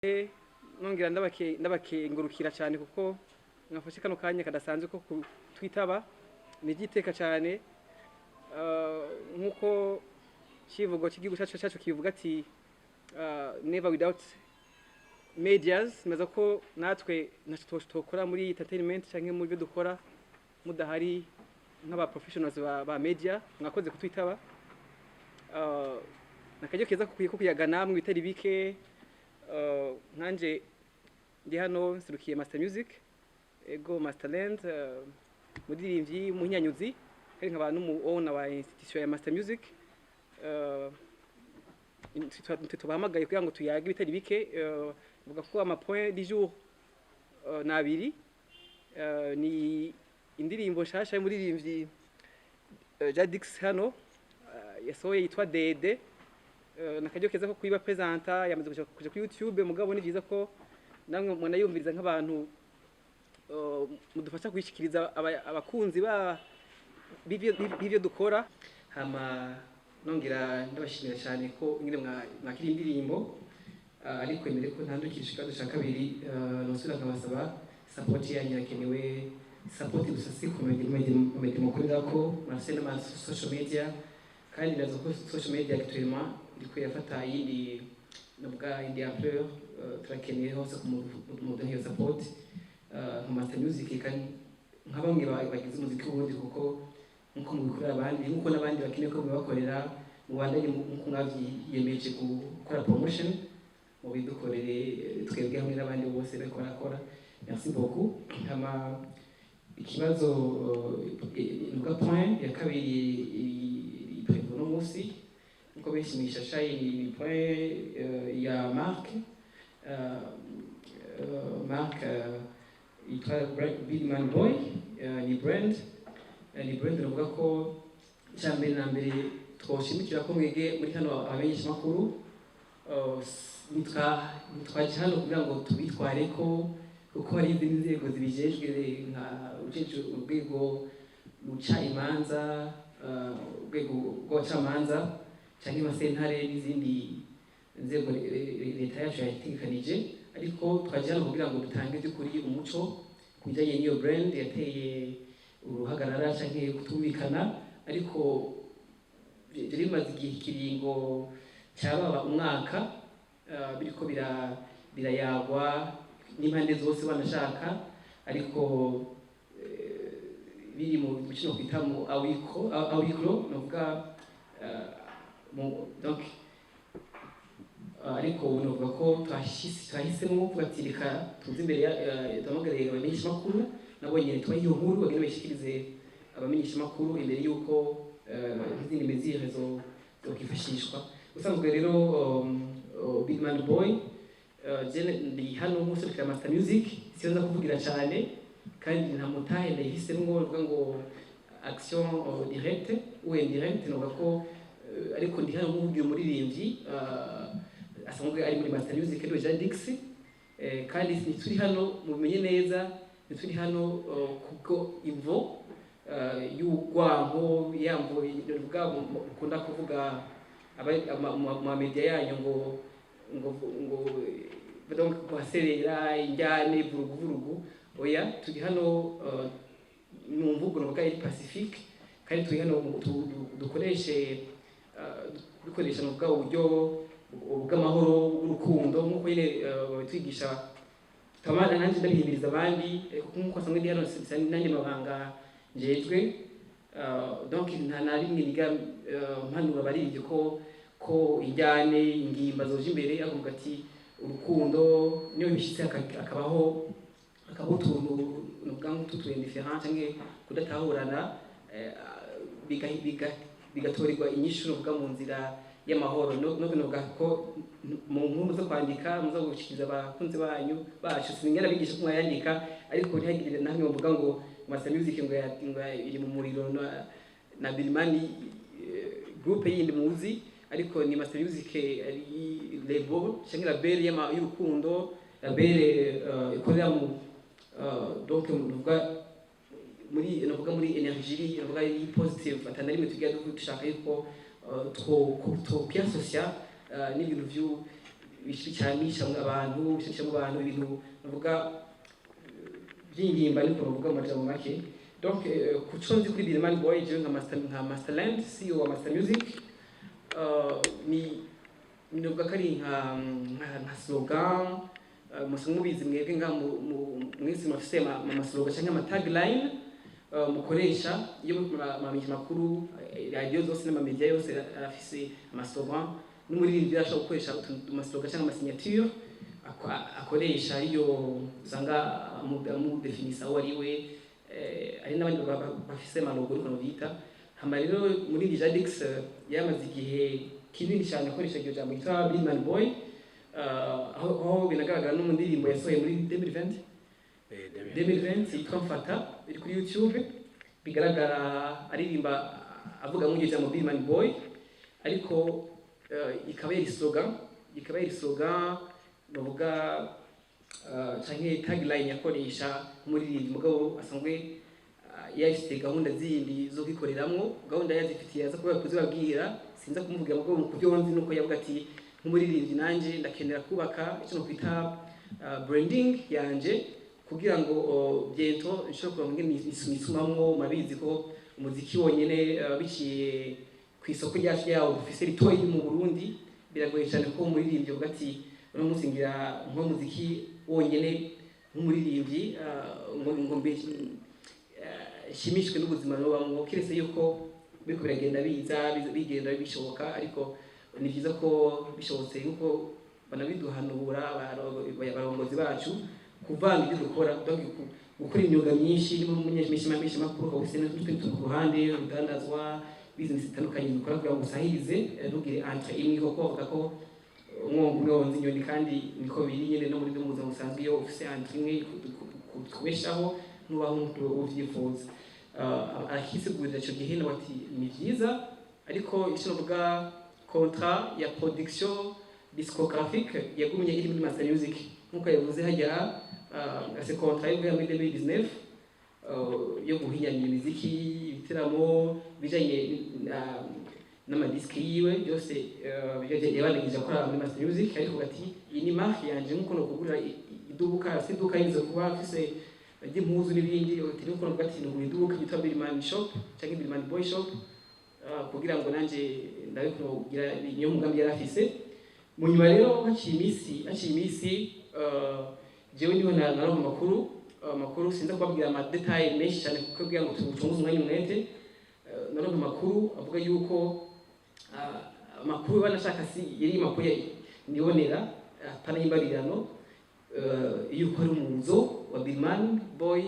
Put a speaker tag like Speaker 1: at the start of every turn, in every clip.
Speaker 1: Nongera ndabakengurukira cyane kuko mwafashe kano kanya kadasanzwe ko kutwitaba. Ni igiteka cyane. Nk'uko kivugo cy'igihugu cyacu kivuga ati "Never without medias", meza ko natwe ntacyo tokora muri entertainment cyangwa muri byo dukora mudahari nk'aba professionals ba media. Mwakoze kutwitaba. Nakaryo keza ko kuyaga namwe bitari bike. Nkanje ndi hano nserukiye Master Music, ego Masterland, muririmbyi muhinyanyuzi kandi nkaba n'umu owner wa institution ya Master Music. Tubahamagaye kugira ngo tuyage bitari bike. Vuga ko ama point du jour ni abiri. Ni indirimbo nshasha y'umuririmbyi Jadix hano yasohoye yitwa Dede. Nakaryo keza ko kuyiba presenta. Yamaze kuja kuri YouTube, mugabo ni vyiza ko namwe mwanayumviriza nk'abantu mudufasha kuyishikiriza abakunzi ba b'ivyo dukora. Hama nongera ndabashimira cyane ko ingene mwakira indirimbo. Ariko imbere ko ntandukisha ikibazo cya kabiri, nosubira nkabasaba support yanyu. Irakenewe support gusa si ku media mukorera ko murafise n'ama social media, kandi ndazi ko social media actuellement iriko irafata iyindi, novuga indi ampleur. Turakeneye hose ku muduha iyo support nka Master Music kandi nka bamwe bagize umuziki w'Uburundi, kuko nkuko mubikorera abandi, nkuko n'abandi bakeneye ko mubibakorera, mubandanye nkuko mwavyiyemeje gukora promotion, mubidukorere twebwe hamwe n'abandi bose bariko barakora. Merci beaucoup. Hama ikibazo, nuga point ya kabiri iri prévu no munsi, nkuko benshi mwishasha, ni point ya marque, marque yitwa Big Man Boy. Ni brand, ni brand navuga ko icya mbere na mbere twoshimikira ko mwege muri hano abamenyeshamakuru ntitwaje hano kugira ngo tubitware ko, kuko hari izindi nzego zibijejwe, nka ujejwe urwego ruca imanza, urwego rw'abacamanza cyangwa amasentare n'izindi nzego leta yacu yategekanije. Ariko twaje hano kugira ngo dutange by'ukuri umuco ku bijyanye n'iyo brand yateye uruhagarara cyangwa kutumvikana, ariko byari bimaze igihe, ikiringo cyababa umwaka, biriko birayagwa n'impande zose banashaka, ariko biri mu kino kwita mu awikro, novuga donc ariko ubu novuga ko twahisemo kuvuga ati reka tuze imbere duhamagare abamenyeshamakuru nabo nyene tubahe iyo nkuru, bagende bayishikirize abamenyeshamakuru imbere y'uko nk'izindi mesures zokwifashishwa. Usanzwe rero Big Man Boy, je ndi hano nk'userukira Master Music, siyo nza kuvugira cyane kandi nta mutahe ndayihisemwo, bivuga ngo action directe ou indirecte, novuga ko ariko ndi hano nk'uvugira umuririmbyi asanzwe ari muri Master Music, ariwe Jadix. Kandi ntituri hano, mubimenye neza, ntituri hano kubwo imvo y'urwanko, yamvo bivuga mukunda kuvuga mu media yanyu ngo donc kuhaserera injyane, vurugu vurugu. Oya, turi hano mu mvugo novuga iri pacifique, kandi turi hano dukoreshe dukoresha novuga uburyo bw'amahoro, bw'urukundo, nk'uko nyine babitwigisha. Tamara nanjye ndabihimiriza abandi, kuko nk'uko asanzwe ndi hano nanjye mabanga njejwe. Donc nta na rimwe niga mpanura abaririmbyi ko injyane, ingimba zoje imbere, akavuga ati urukundo niyo bishyitse hakabaho utuntu nuvuga nk'utu indifférent canke kudatahurana, bigatorerwa inyishu nuvuga mu nzira y'amahoro. No novuga ko mu nkuru zo kwandika muzo gushikiriza abakunzi banyu bacu, sinigera bigisha ko mwayandika, ariko ntihagire namwe bavuga ngo Master Music ngo iri mu muriro na Birimani, groupe yindi muzi. Ariko ni Master Music, ari label cyangwa label y'urukundo, label ikorera mu donc nuvuga muri, nuvuga muri énergie, nuvuga iri positive, atana rimwe tugiye dushaka yuko two kwiasocia n'ibintu vyu bicanisha abantu, bicanisha mu bantu ibintu navuga by'ingimba, niko bavuga mu majambo make. Donc ku co nzi kuri Billman Boy, jewe nka Masterland, CEO wa Master Music, ni novuga ko ari nka slogan. Musanzwe mubizi mwebwe nga mwese murafise ama slogan canke ama tagline mukoresha iyo muriko muramenyesha amakuru. Radio zose n'amamedia yose arafise ama slogan, n'umuririmbyi arashobora gukoresha ama slogan canke ama signature akoresha, ariyo usanga amudefinisa uwo ari we. Hari n'abandi bafise ama logo, niko bita. Hama rero muri Jadix yamaze igihe kinini cyane akoresha iryo jambo ryitwa Billman Boy, aho binagaragara no mu ndirimbo yasohoye muri 2020 2020 yitwa Mfata, iri kuri YouTube, bigaragara aririmba avuga muri iryo jambo Billman Boy. Ariko ikaba yari slogan bavuga canke tagline yakoresha nk'umuririmbyi, mugabo asanzwe yafite gahunda zindi zo kwikoreramwo. Gahunda yazifitiye aza kuba kuzibabwira, sinza kumuvugira, mugabo mu kubyo nzi nuko yavuga ati: "Nk'umuririmbyi nanje ndakenera kubaka icyo nokwita branding yanje kugira ngo bientôt nshobore kuronka ingene nisumamwo." Murabizi ko umuziki wonyene, biciye ku isoko ryacu ryawo dufise ritoyi mu Burundi, biragoye cyane ko umuririmbyi avuga ati: "Uno munsi ngira nk'umuziki wonyene nk'umuririmbyi, ngo mbe nshimishwe n'ubuzima nobamwo," kiretse yuko biriko biragenda biza bigenda bishoboka. Ariko ni byiza ko bishobotse, nkuko banabiduhanura abarongozi bacu, kuvanga ibyo dukora, donc gukora imyuga myinshi. Niba umumenyesha makuru, ukaba ufise n'utundi tuntu ku ruhande, urudandazwa, business zitandukanye dukora kugira ngo usahirize, ntugire entrée imwe, kuko bavuga ko umwongo umwe wonza inyoni, kandi niko biri nyene no muri mu buzima busanzwe. Iyo ufise entrée imwe kubeshaho, ntubaho nk'uko uvyifuza. Arakisigurira ico gihe nawe ati: "Ni vyiza." Ariko icyo novuga, contrat ya production discographique yagumye iri muri Master Music, nkuko yavuze hajya, c'est contrat yo guhera muri 2019, yo guhinyanya imiziki, ibiteramo bijanye n'amadiske yiwe byose, yabanagije akora muri Master Music. Ariko ati: "Iyi ni marque yanje, nkuko no kugura iduka, si iduka yinze kuba afise ry'impuzu n'ibindi." Ati: "Nkuko novuga ati nugura iduka yitwa Billman Shop cyangwa Billman Boy Shop, kugira ngo nanje ndabe kugira." Niyo mugambi yari afise. Mu nyuma rero haciye iminsi, jewe niho naronka amakuru. Sinza kubabwira ama détails menshi cyane kuko kugira ngo tucunguze umwanya umwete. Naronka amakuru avuga yuko, amakuru banashaka si yari amakuru nibonera, apana y'imbarirano, yuko ari umuzo wa Billman Boy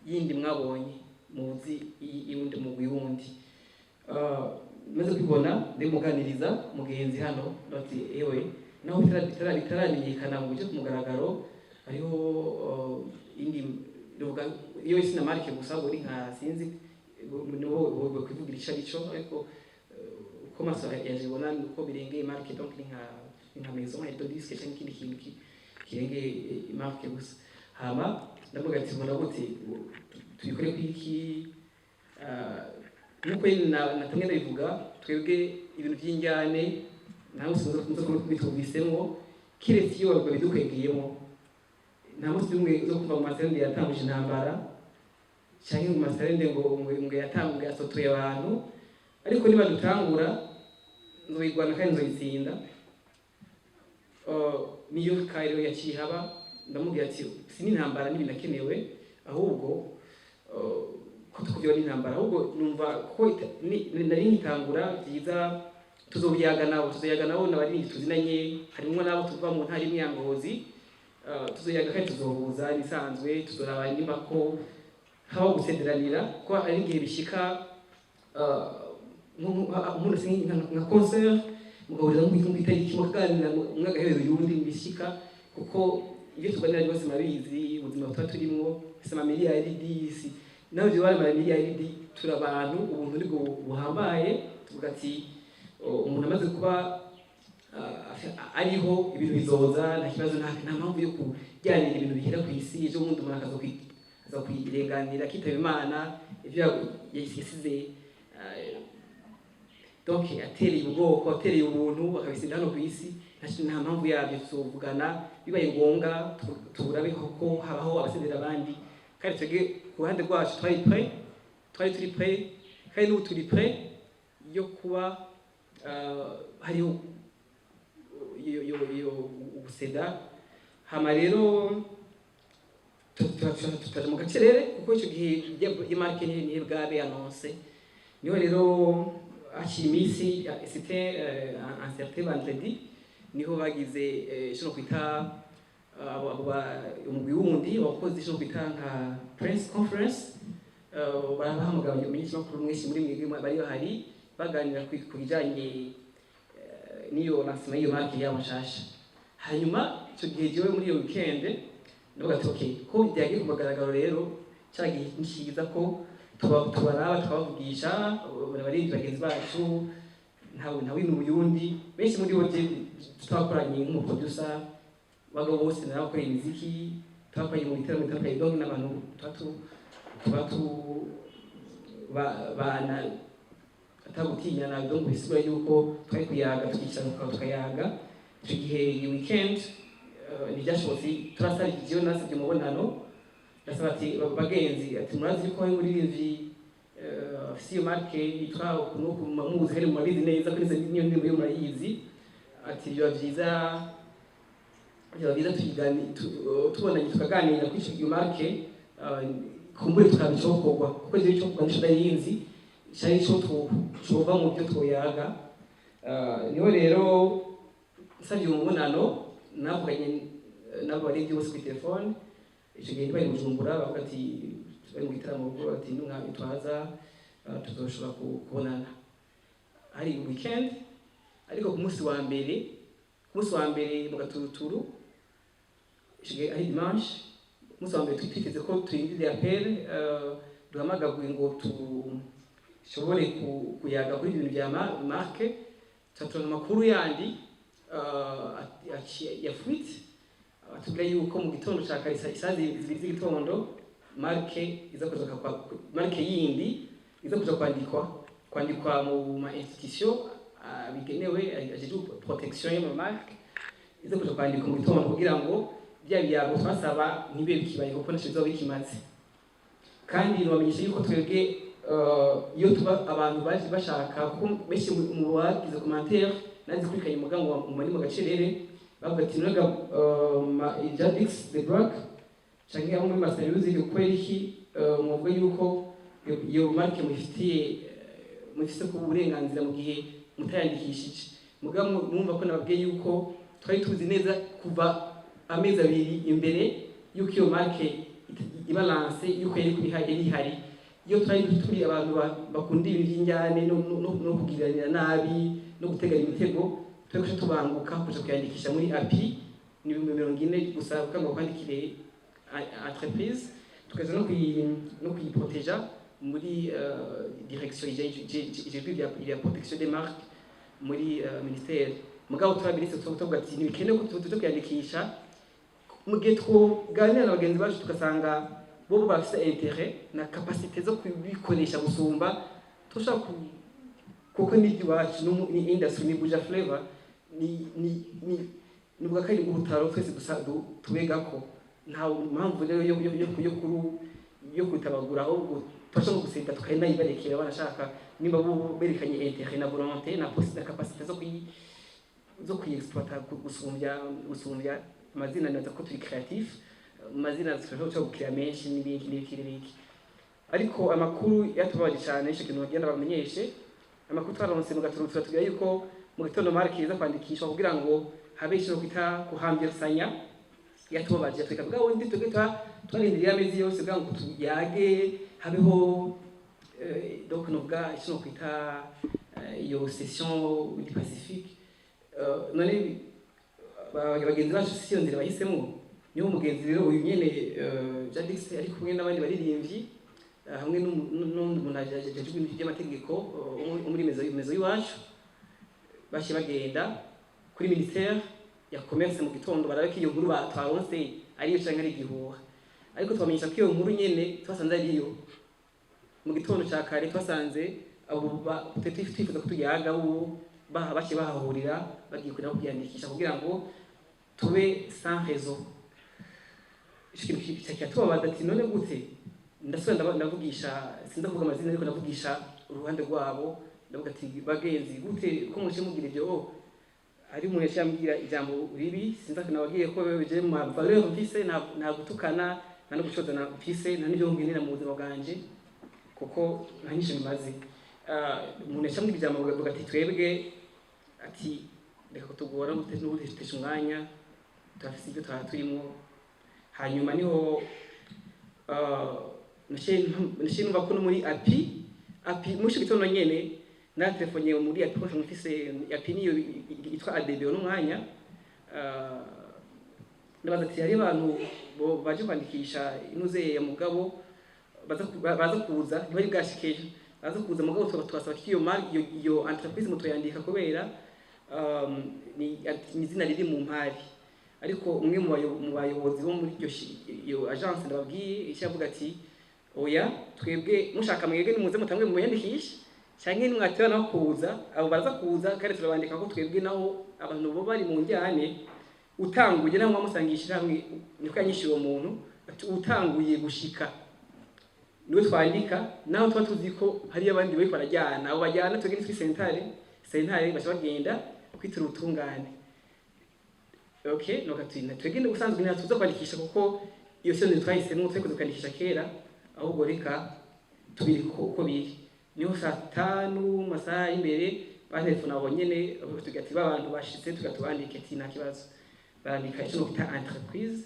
Speaker 1: yindi mwabonye muzi iwundi mugwi wundi. Maze kubibona, ndimuganiriza mugenzi hano ati: "Ewe, naho bitaramenyekana ngo uje ku mugaragaro, hariho indi ruvuga iyo isi na marque gusa ngo ni nka sinzi nibo kwivugira ico arico, ariko uko maso yaje ibona uko birengeye marque, donc ni nka maison ya disque cyangwa ikindi kintu kirengeye marque gusa." Hama ndavuga ati: "Ubona gute tubikore kwiki?" Nkuko natamwe ndabivuga, twebwe ibintu by'injyane nta munsi muzo kubitubwisemwo, kiretse iyo babidukwegeyemo. Nta munsi n'umwe uzo kumva mu maserende yatanguje intambara, canke mu maserende ngo yatanguye yasotoye abantu. Ariko niba dutangura, nzoyigwana kandi nzoyitsinda. Niyo kare rero yaciye haba, ndamubwira ati: "Si n'intambara n'ibinakenewe, ahubwo ko tukuvyo n'intambara, ahubwo numva ko nari nkitangura byiza, tuzobiyaga nabo, tuzoyaga nabo n'abaririmbyi tuzinanye, harimwo n'abo tuva mu ntara imwe ya Ngozi. Tuzoyaga kandi tuzohuza ibisanzwe, tuzoraba nimba ko habaho gusederanira, ko ari igihe bishika nka concert mugahuriza nko kw'itariki, mukaganira, umwe agahereza uyundi, bishika, kuko ibyo tuganira byose murabizi, ubuzima tuba turimwo si amamiliyaridi, si naho ibyo bari amamiliyaridi, turi abantu, ubuntu nibwo buhambaye. Tuvuga ati umuntu amaze kuba ariho, ibintu bizoza, nta kibazo, nta mpamvu yo kujyanira ibintu bihera ku isi. Ejo bundi umuntu akaza aza kwirenganira, akitaba Imana, ivyo yasize, donc atereye ubwoko, atereye ubuntu, akabisinda hano ku isi. Nta mpamvu yabyo, tuzovugana bibaye ngombwa, turabe ko habaho abasedera abandi. Kandi twebwe ku ruhande rwacu twari prêt, twari turi prêt, kandi n'ubu turi prêt yo kuba hariho iyo uguseda. Hama rero tutaja mu gacerere, kuko ico gihe i marque nihe bwabe annoncé. Niho rero haciye iminsi, c'était un certain vendredi, niho bagize ico nokwita abo umugwi wundi wakoze ico kwita nka press conference, barabahamagara abamenyeshamakuru mwinshi muri mwebwe bari bahari, baganira ku bijanye n'iyo lancement y'iyo marque yabo nshasha. Hanyuma ico gihe jewe muri iyo weekend ndavuga ati: "Okay, ko byagiye ku mugaragaro rero, cya gihe ni cyiza ko tubaraba, tukabavugisha." Abaririmbyi bagenzi bacu, ntawe n'ubuyundi, benshi muri bo twakoranye nk'umuproducer, bagabo bose narabakoreye imiziki, twakoranye mu bitaramo bitandukanye, donc n'abantu tuba tu bana atagutinyana. Donc bisigura yuko twari kuyaga, tukicara tukayaga. Icyo gihe iyi weekend ntibyashobotse. Turasabye, jewe nasabye umubonano, ndasaba ati: "Bagenzi," ati, "murazi yuko hari umuririmbyi afise iyo marque yitwa uku n'uku, muzi kandi murabizi neza ko niyo ndirimbo yo murayizi." Ati: "Biba byiza tubonanye, tukaganira kuri iyo marque, kumbure tukaba icokorwa, kuko ivyo icokorwa nico nari cari ico cova mu byo twoyaga." Niho rero nsabye umubonano, navuganye nabo barivyo bose kuri telefone. Ico gihe bari Bujumbura, bavuga ati bari mu gitaramo, bavuga ati: "Nitwaza tuzoshobora kubonana." Hari weekend, ariko ku munsi wa mbere mu gaturuturu, ico gihe ari dimanche, ku munsi wa mbere twiteze ko turindiriye appel, duhamagagwe ngo dushobore kuyaga kuri ibintu bya marque, turonka amakuru yandi ya fuite, atubwira yuko mu gitondo ca kare, isaha 2 z'igitondo, marque iza kuja marque yindi iza kuja kwandikwa mu ma institution bigenewe ajejwe protection y'ama marque, iza kuja kwandikwa mu gitondo kugira ngo bya biyago twasaba ntibibe bikibaye, kuko ntaco bizoba bikimaze. Kandi nobamenyesha yuko twebwe iyo tuba abantu baje bashaka, kuko benshi mu bagize commentaire nazikurikanye umugango wa mu mu gacerere, bavuga ati: "Noga Jadix the Black canke abo muri Master Music, kubera iki muvuga yuko iyo marque mufitiye mufise ku burenganzira mu gihe mutayandikishije?" Mugabo mwumva ko nababwiye yuko twari tuzi neza kuva amezi 2 imbere yuko iyo marque iba lancée, yuko yari yari ihari. Iyo twari turi abantu bakunda ibintu by'injyane no kugiranira nabi no guteganya imitego, twari guca tubanguka kuja kuyandikisha muri API. Ni 40,000 gusa kugira ngo kwandikire entreprise, tukaza no kuyiproteja muri direction ijejwe ibya protection des marques muri ministère. Mugabo turabilise, tuvuga ati ntibikenewe ko tuja kuyandikisha mu gihe twoganira na bagenzi bacu, tugasanga bo bafise intérêt na capacité zo kubikoresha gusumba tushaka kuko ni iwacu, ni industry, ni Buja Flavor, ni nuvuga ko ari urutaro twese dusa tubegako. Nta mpamvu rero yo kutabagura, ahubwo turashobora gusenda tukanayibarekera banashaka, nimba bo berekanye intérêt na volonté na capacité zo kuyiexploiter gusumbya amazina. Naza ko turi créatif, amazina turashobora gukira menshi n'ibiki n'ibiki n'ibiki. Ariko amakuru yatubabaje cyane, ico kintu bagenda bamenyeshe, amakuru twaronse mu gatondo turatubwira yuko mu gitondo marque iza kwandikishwa kugira ngo habe ico kwita kuhambirsanya, yatubabaje. Tweka bwa wundi twebwe twarindiriye amezi yose kugira ngo tuyage, habeho donc novuga ico kwita iyo session du Pacifique. None bagenzi bacu si iyo nzira bahisemo? Niho umugenzi rero uyu nyene Jadix ari kumwe n'abandi baririmbyi, hamwe n'undi muntu ajejwe ibintu by'amategeko wo muri maison y'iwacu, baciye bagenda kuri ministère ya commerce mu gitondo barabe ko iyo nkuru twaronse ariyo canke ari igihuha. Ariko twamenyesha ko iyo nkuru nyene twasanze ariyo. Mu gitondo ca kare twasanze abo twifuza ko tuyaga bo Baha baciye bahahurira, bagiye kuja kwiyandikisha kugira ngo tube sans réseau. Ico kintu kiratubabaza ati: "None gute?" Ndasubira ndavugisha, sinza kuvuga amazina, ariko ndavugisha uruhande rwabo, ndavuga ati: "Bagenzi, gute ko muje mugira ivyo?" Oh, hari umuntu yaciye ambwira ijambo ribi, sinza nababwiye ko je mu valeur mfise nta gutukana, nta no gucozana mfise, nta n'ivyo ngenera mu buzima bwanje, kuko nta nyinshi bimaze. Umuntu yaciye ambwira ijambo avuga ati: "Twebwe," ati, "reka kutugora no gutesha umwanya, turafise ibyo twaba turimwo." Hanyuma niho naciye numva ko no muri API muri ico gitondo nyene natelefoniye muri API, ko mfise API niyo yitwa ADB n'umwanya. Ndabaza ati: "Hari abantu baje kwandikisha inuze ya mugabo baza kuza, ntibari bwashikeyo, baza kuza, mugabo tubasaba ko iyo iyo entreprise mutoyandika kubera ni izina riri mu mpari." Ariko umwe mu bayobozi bo muri iyo agence ndababwiye icyo avuga ati: "Oya, twebwe mushaka mwebwe nimuze mutange muyandikishe, canke nimwatera naho kuza, abo baraza kuza kandi turabandika, ko twebwe naho abantu bo bari mu njyane, utanguye naho mwamusangisha hamwe." Niko yanyishyuye uwo muntu ati: "Utanguye gushika niwe twandika, naho tuba tuzi ko hariyo abandi bariko barajyana. Abo bajyana twebwe nitwi sentare, baca bagenda kwitura ubutungane." Okay, nuko ati: "Twebwe ubusanzwe ntituza kwandikisha, kuko iyo sio twahisemo, twari kwandikisha kera, ahubwo reka tubiri uko biri." Niho saa 5 mu masaha y'imbere bantelefona abo nyene, tugira ati: "Ba bantu bashitse, tugatubandike." Ati: "Nta kibazo." Barandika ico nokwita entreprise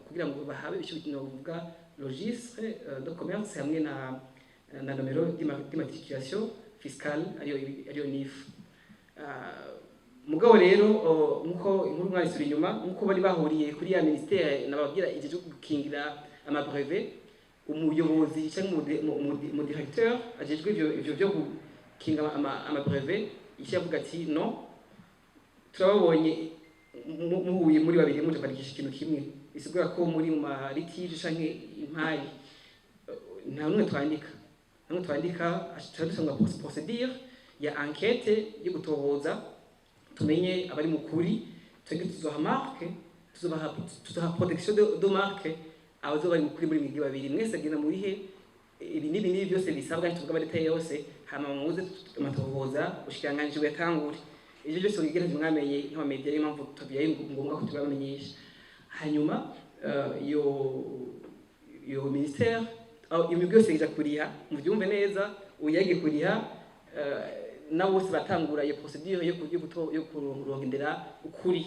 Speaker 1: kugira ngo bahabe ico novuga registre de commerce hamwe na numéro d'immatriculation fiscale, ariyo NIF. Mugabo rero nkuko inkuru mwarisura inyuma, nkuko bari bahuriye kuri ya ministère nababwira ijejwe gukingira ama brevet, umuyobozi cyangwa umu directeur ajejwe ivyo byo gukinga ama brevet icyo yavuga ati: "No turababonye muhuye muri babiri muje kwandikisha ikintu kimwe, bisigura ko muri mu ma litige canke impari, nta n'umwe twandika, nta n'umwe twandika. Tuba dusanga procédure ya enquête yo gutohoza, tumenye abari mu kuri. Twebwe tuzoha marque, tuzoha protection de marque abazoba bari mu kuri muri mwebwe babiri. Mwese genda murihe ibi n'ibi n'ibi byose bisabwa, ntituvuga ama détails yose, hama muze amatohoza, ubushikiranganji buyatangure." Ivyo byose mugira mwamenye nk'ama média, niyo mpamvu tubiyaye ngombwa ko tubamenyesha. Hanyuma iyo ministère, aho imigwi yose ija kuriha, muvyumve neza, uyage kuriha, nabo bose batangura iyo procédure yo kurondera ukuri.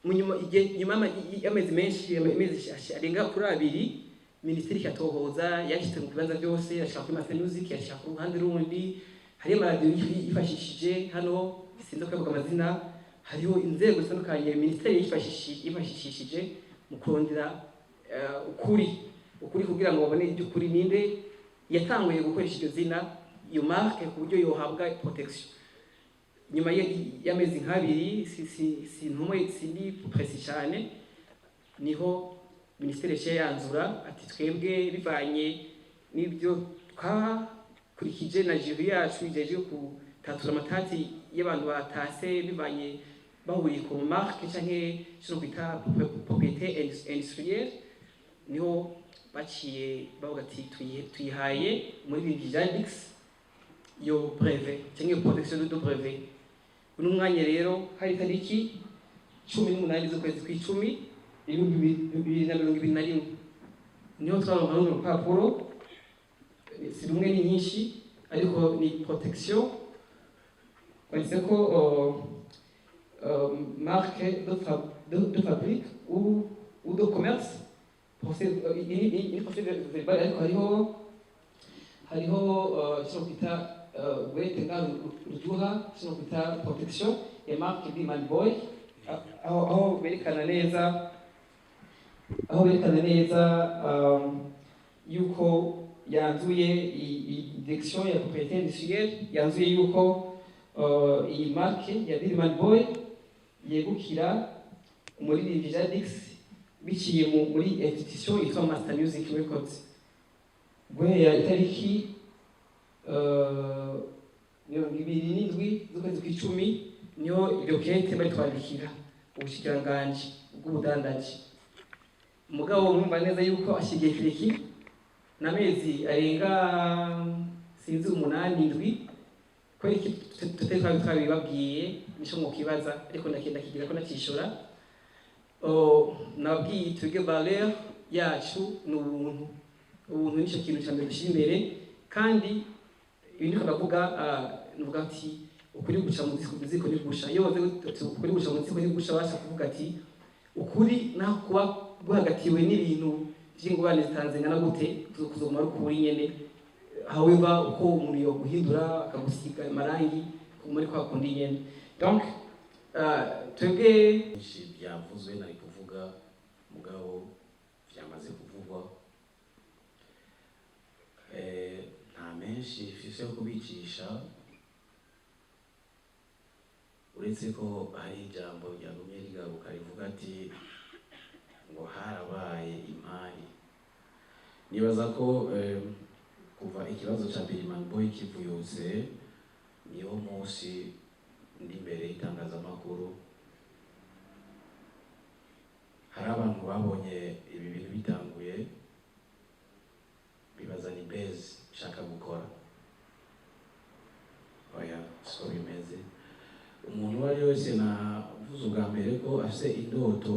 Speaker 1: Mu nyuma, igihe nyuma y'amezi menshi, amezi arenga kuri abiri, minisiteri ikatohoza, yashitse mu bibanza byose, yashika kuri Master Music, yashika ku ruhande rundi, hariyo amaradiyo yifashishije hano, sinzi kuyavuga amazina, hariho inzego zitandukanye minisiteri yifashishije mu kurondera ukuri kugira ngo babone iby'ukuri, ninde yatanguye gukoresha iryo zina, iyo marque, ku buryo yohabwa protection. Nyuma y'amezi nk'abiri, si ntumwe, sindi précis cyane, niho minisiteri yaciye yanzura ati: "Twebwe bivanye n'ibyo twakurikije na jury yacu ijeje gutatura amatati y'abantu batase bivanye bahuriye ku marque canke kino kwita propriété industrielle," niho baciye bavuga ati: "Tuyihaye muri Jadix iyo brevet cyangwa iyo protection de brevet." Uno mwanya rero hari tariki 18 z'ukwezi kw'icumi 2021, niho twaronka runo rupapuro. Si rumwe, ni nyinshi, ariko ni protection kwanditse ko marque de fabrique ou de commerce, ni procès verbal, ariko hariho kino kwita gwete nga ruduha kino kwita protection ya marque Bman Boy, aho berekana neza yuko yanzuye i direction ya propriété industrielle, yanzuye yuko iyi marque ya Bman Boy yegukira umuririmbyi Jadix biciye muri institution yitwa Master Music Records guhera itariki 27 z'ukwezi kw'icumi niho iryo kete baritwandikira ubushikiranganji bw'ubudandaji. Mugabo murumva neza yuko ashigiye kirekire n'amezi arenga sinzi 8 7, kubera iki tutari twabibabwiye? Nico mwokibaza, ariko ndagenda kigira ko nacishura. Nababwiye, twebwe valeur yacu ni ubuntu. Ubuntu nico kintu ca mbere dushyira imbere. Kandi ibi ndiko ndavuga, nuvuga ati ukuri guca mu ziko ntigusha. Iyo bavuze ati ukuri guca mu ziko ntigusha, basha kuvuga ati ukuri naho kuba guhagatiwe n'ibintu vy'ingorane zitanzengana gute, kuzoguma ari ukuri nyene. However uko umuntu yoguhindura akagusiga amarangi, kuguma ari kwa kundi nyene. Donc twebwe
Speaker 2: Byinshi byavuzwe nari kuvuga, mugabo byamaze kuvugwa. Nta menshi mfise yo kubicisha, uretse ko hari ijambo ryagumye rigaruka rivuga ati ngo harabaye impari. Nibaza ko kuva ikibazo ca Billman Boy kivuyutse, niwo munsi ndi imbere y'itangazamakuru. Hari abantu babonye ibi bintu bitanguye bibaza ni buzz nshaka gukora. Oya, siko bimeze. Umuntu uwo ari we wese, navuze ubwa mbere ko afise indoto,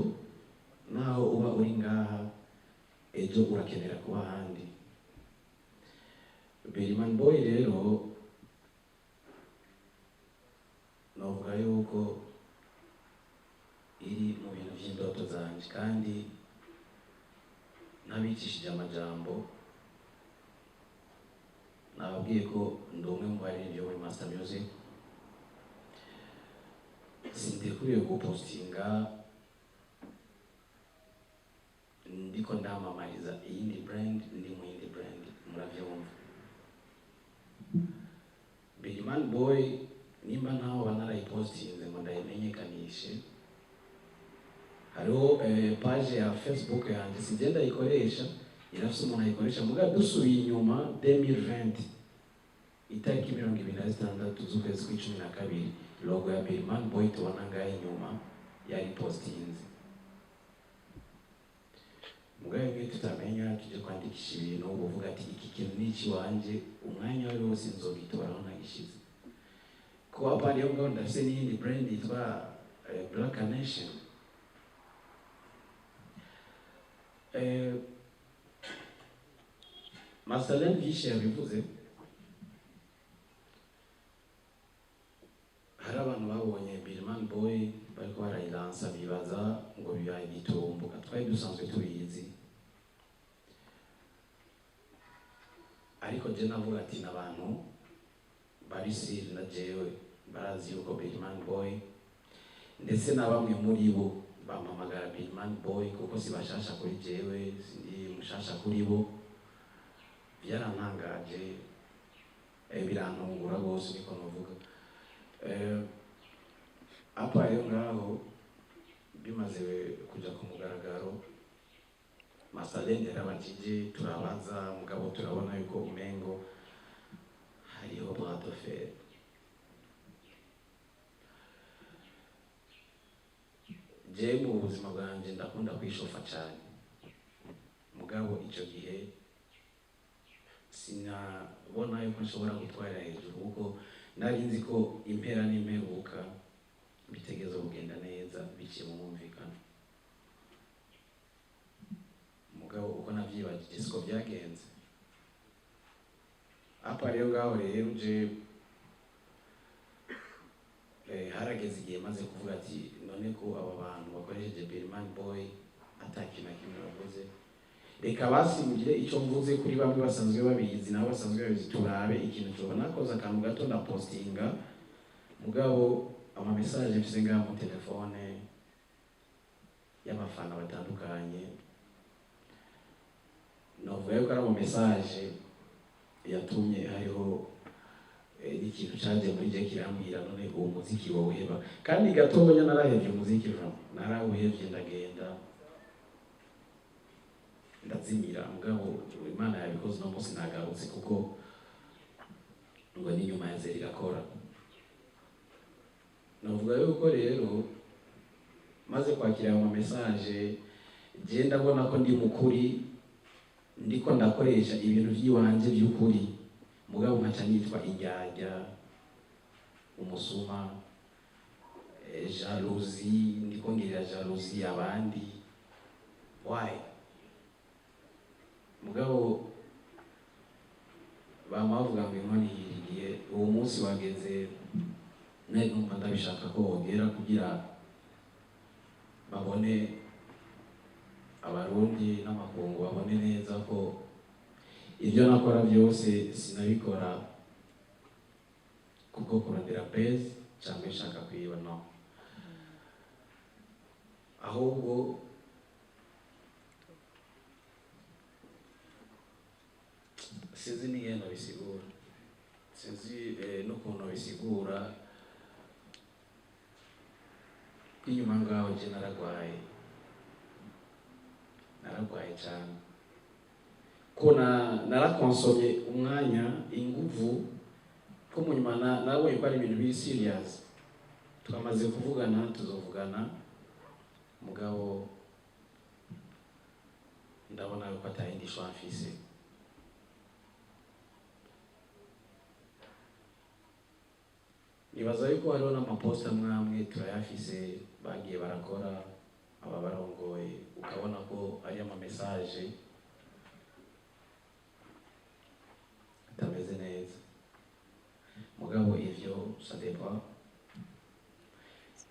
Speaker 2: naho uba uri ngaha, ejo urakenera kuba ahandi. Billman Boy rero novuga yuko iri mu bintu vy'indoto zanje, kandi ntabicishije amajambo, nababwiye ko ndi umwe mu baririmbyi bo muri Master Music. Sindekuriye gupostinga ndiko ndamamariza iyindi brand, ndi mu yindi brand, muravyumva. Billman Boy nimba ntaho banarayipostinze ngo ndayimenyekanishe, hariho page ya Facebook yanjye, sije ndayikoresha, irafise umuntu ayikoresha. Muga dusubiye inyuma, 2020 itariki 26 z'ukwezi kw'icumi na kabiri, logo ya Billman Boy tubona ngaho inyuma yari postinze. Mugabo bimwe tutamenya, tuje kwandikisha ibintu, uvuga ati iki kintu ni ikiwanje, umwanya wari wose nzogitora aho nagishize. Ko apana yo ngaho, ndafise n'iyindi brand yitwa Black Nation. Masterland vyinshi yabivuze. Hari abantu babonye Billman Boy bariko barayilansa bibaza ngo bibaye gitumbuka. Twari dusanzwe tubizi, ariko je navuga ati n'abantu babisiri na jewe barazi yuko Billman Boy, ndetse na bamwe muri bo bampamagara Billman Boy, kuko si bashasha kuri jewe, sindi mushasha kuri bo. Byarantangaje, birantungura rwose, niko navuga. Apa rero ngaho bimaze kuja ku mugaragaro, Masterland yarabajije, turabaza, mugabo turabona yuko umengo hariho bras de fer. Je mu buzima bwanje ndakunda kwishofa cyane, mugabo ico gihe sinabona yuko nshobora gutwarira hejuru, kuko nari nzi ko impera n'imperuka bitegerezwa kugenda neza biciye mu mwumvikano. Mugabo uko navyibajije siko byagenze. Apa rero ngaho rero je harageze igihe maze kuvuga ati none ko aba bantu bakoresheje Billman Boy ata kintu na kimwe bavuze, reka basimbire icyo mvuze kuri bamwe basanzwe babizi, nabo basanzwe babizi, turabe ikintu coba. Nakoze akantu gato ndapostinga, mugabo ama message mfise ngaha mu telefone y'abafana batandukanye, novuga yuko ari ama message yatumye hariho n'ikintu caje muri je kirambwira none uwo muziki wawuheba. Kandi gatonya narahevye umuziki, vraiment narawuhevye, ndagenda ndazimira. Mugabo Imana yabikoze, uno munsi nagarutse, kuko Ngo n'inyuma ya zero irakora. Navuga yuko rero maze kwakira ayo ma message, je ndabona ko ndi mukuri, ndiko ndakoresha ibintu by'iwanje by'ukuri, mugabo nkaca nitwa indyarya, umusuma, jalousie, ndiko ngirira jalousie abandi. Why? Mugabo bama bavuga ngo inkoni yirigiye. Uwo munsi wageze, nari numva ndabishaka ko wogera kugira babone, Abarundi n'amakungu babone neza ko ibyo nakora byose sinabikora kubwo kurondera buzz cyangwa nshaka kwiba, no, ahubwo sinzi n'ingene bisigura, sinzi n'ukuntu bisigura. Inyuma ngaho je naragwaye, naragwaye cyane, ko na narakonsomye umwanya, inguvu, ko mu nyuma nabonye ko ari ibintu biri serious. Twamaze kuvugana, tuzovugana, mugabo ndabona yuko atayindi choix mfise. Nibaza yuko hariho n'amaposita amwe amwe turayafise, bagiye barakora aba barongoye, ukabona ko ari ama message atameze neza, mugabo ivyo ça dépend.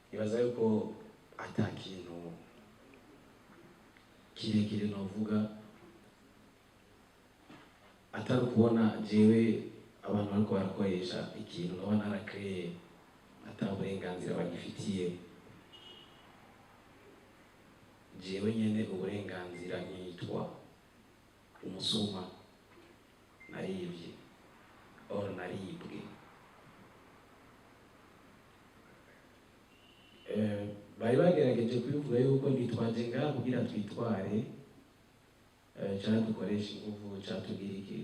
Speaker 2: Nibaza yuko ata kintu kirekire novuga, atari ukubona jewe abantu bariko barakoresha ikintu naba narakreye ata burenganzira bagifitiye. Jewe nyene uburenganzira, nkitwa umusuma, narivye or naribwe. Bari bagerageje kubivuga yuko ntitwaje ngaha kugira twitware, canke dukoreshe inguvu canke tugire iki,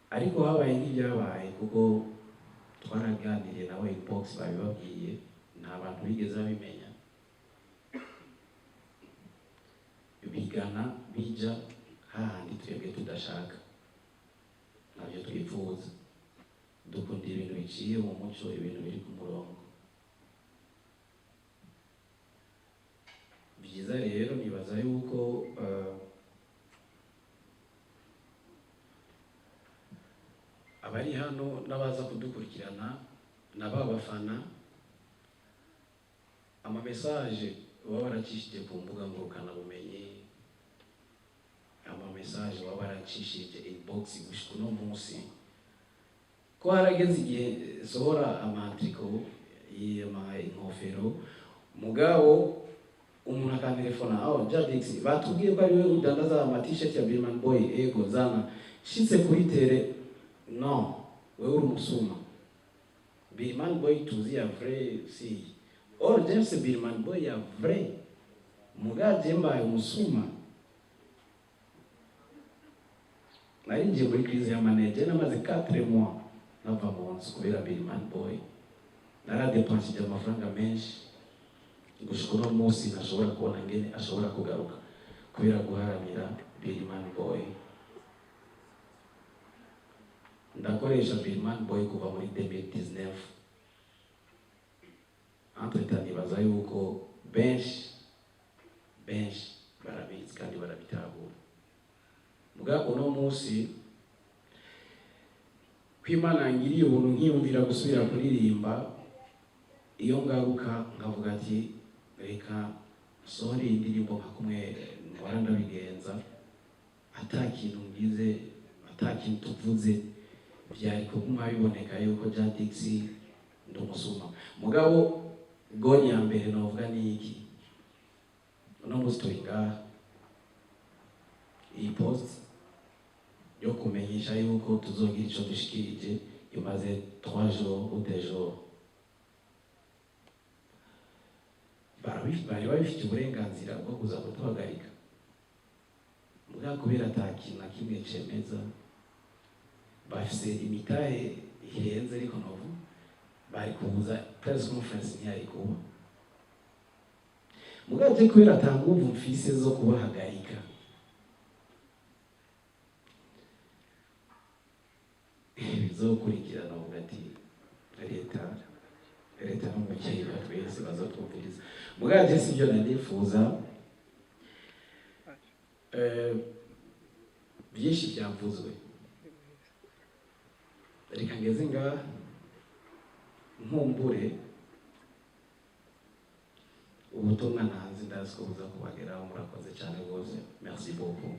Speaker 2: ariko habaye nk'ibyabaye, kuko twaraganiriye nawe inbox, babibabwiye, nta bantu bigeze babimenya, bigana bija hahandi twebwe tudashaka, ntabyo twifuza. Dukunda ibintu biciye mu muco, ibintu biri ku murongo. Byiza rero, nibaza yuko abari hano n'abaza kudukurikirana na ba bafana, ama message baba baracishije ku mbuga ngurukanabumenyi, ama message baba baracishije inbox gushika uno munsi, ko harageze igihe sohora amatriko y'ama inkofero, mugabo umuntu akantelefona: "Oh, Jadix, batubwiye ko ari we udandaza ama t-shirt ya Birman Boy." "Ego, zana." Shitse kuri terrain: "No, wewe uri umusuma, Birman Boy tuzi ya vrai si or James Birman Boy ya vrai, mugaje mbaye umusuma." Nari ngiye muri crise ya manager, namaze 4 mois nava mu nzu kubera Birman Boy. Naradepansije amafaranga menshi, gushika uno munsi ntashobora kubona ngene ashobora kugaruka kubera guharanira Birman Boy. Ndakoresha Birman Boy kuva muri 2019. Entre temps, nibaza yuko benshi benshi barabizi kandi barabitahura. Muga uno munsi kw'Imana ngiriye ubuntu, nkiyumvira gusubira kuririmba, iyo ngaruka nkavuga ati reka nsohore iyi ndirimbo nka kumwe mpora ndabigenza, ata kintu ngize, ata kintu tuvuze, byari kuguma biboneka yuko Jadix ndi umusuma. Mugabo goni ya mbere novuga ni iki: uno munsi turi ngaha, iyi post yo kumenyesha yuko tuzogira ico dushikirije imaze 3 jours ou 2 jours. Bari babifitiye uburenganzira bwo kuza kuduhagarika. Mugabo kubera ata kintu na kimwe cemeza, bafise imitahe irenze, ariko novu bari kubuza press conference, ntiyari kuba. Mugabo je kubera ata nguvu mfise zo kubahagarika, bizokurikirana uvuga ati leta n'umukeye wa twese bazotwumviriza. Mugabo je sivyo nanifuza. Byinshi byavuzwe, reka ngeze ngaha, nkumbure ubutumwa ntanze ndazi ko buza kubageraho. Murakoze cyane rwose, merci beaucoup.